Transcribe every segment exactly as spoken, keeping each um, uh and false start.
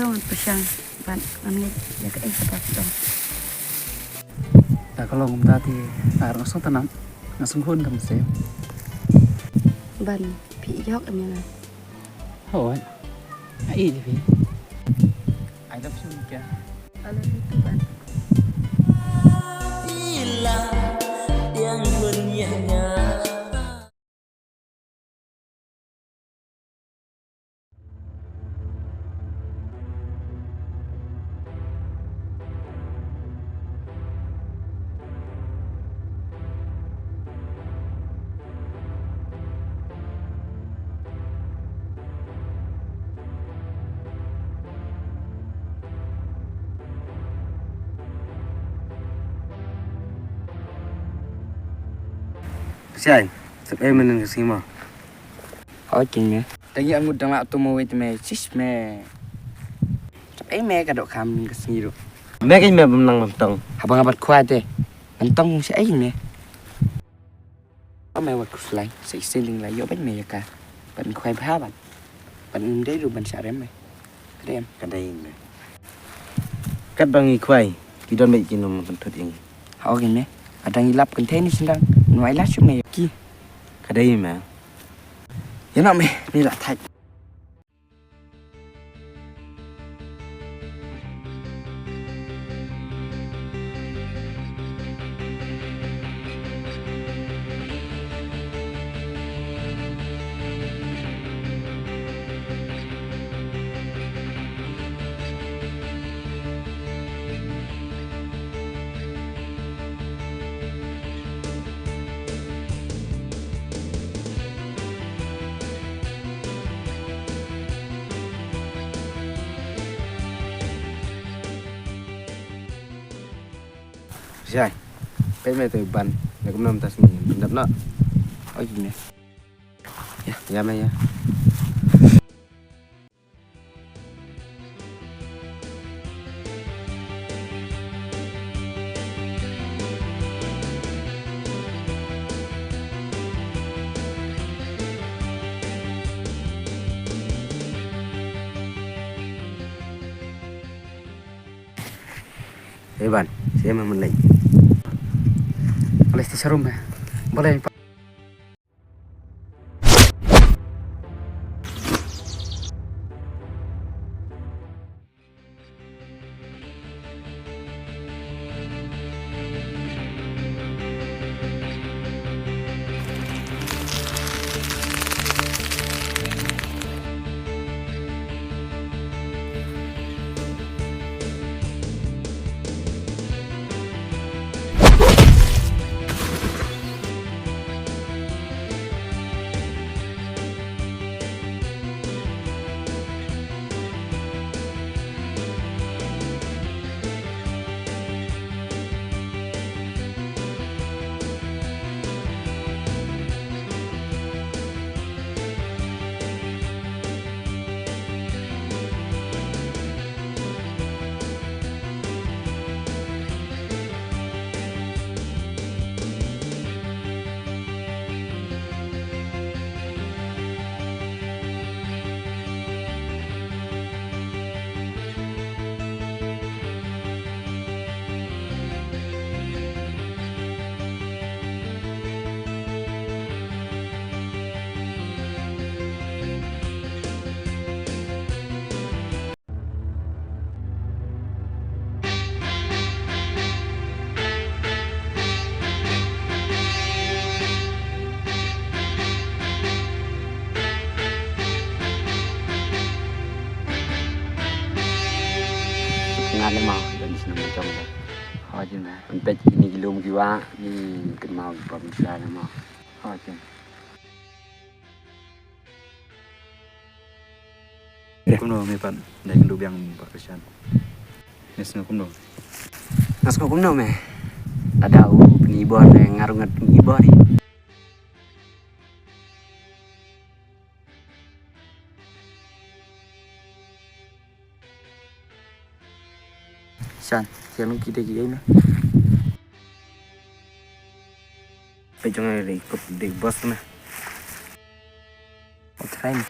Ngan pyrshang bad ngan ngeit ïa kaei kaba phi ong. Da ka long kumta te, ar nga sngewtynnat, nga sngewhun kam seh. Ban phi ïoh ïa nga? Hooid. Nga ïeit ïa phi. I love you, Mika. I love you too, Ban. Shai, sep ei mynnin ka sngi mo. Hooid keiñ me. Dang ïa ngut dang lah to mo wei te me, sis me. Sep ei me ka dohkha mynnin ka sngi ruh. Me keiñ me bym nang bym tong. Haba nga bat khwai te. Ngan tong shai ei me. Ame wat khuslai, sa shisien dang la ïoh bad me ïa ka. Ban khwai bha bad. Ban ym dei ruh ban shah rem me. Ka dei em? Ka dei me. Katba ngi khwai, ki don bad ki nongpynthut ïa ngi. Ha, okay me. Lada ngi lap kynthei ne shynrang, ngi ai lad shuh me ïa ki. Ka dei me. Ïa noh me, ngi la thait. Shai. Peit me te Ban. Ne kumno mynta sngi. Dap noh. Oi ne. Ïa, ïa me ïa. Ei Ban, siem ha mynleit. Balei te sharum me? Balei pa? Nga le ma, dan sini macam tu. Hooid me. Peit kine ki lum ki wah, ni kynmaw ki pom sla ne ma. Hooid me. Kumno me pat, dei kynduh biang pat ka shan. Me sngew kumno? Nga sngew kumno me? Lada u pyni bor ne nga ruh ngat pyni bor ri. Shan, shan ki dei ki ei me. Peit jong nga dei kup dei boss me. Try me.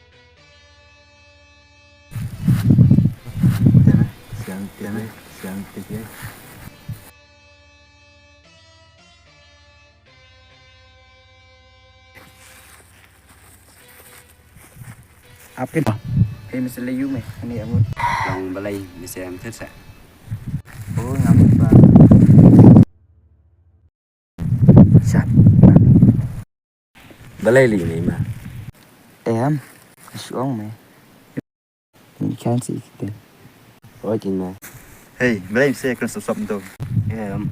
Siang, siang, tik, ya. Apin. Hey, Mister Leyu me, ani amut. Long balai, Mister Amthet sa. Oh, ngamut ba. Sat. Balai li me ma. Em, shong me. Ni kan si kita. Oh, kin ma. Hey, balai se kan sop sop tu. Em.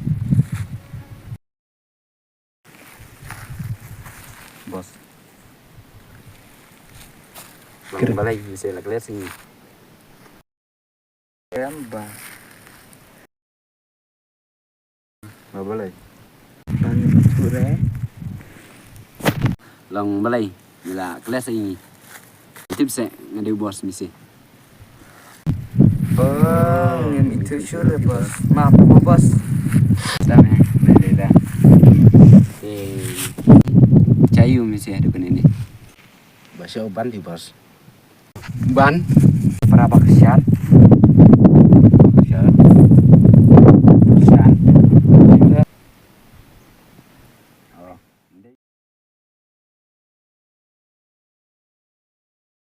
Boss. Long balai, Mister Lagles ni. Em ba. Ba balai. Bang chure. Long balai, ila kelas ini. Tip se ngadu boss misi. Oh, ngam itu sure boss. Maaf, boss. Tama, beda. Eh, cayu misi ada kena ni. Basho ban di boss. Ban. Para baksyat.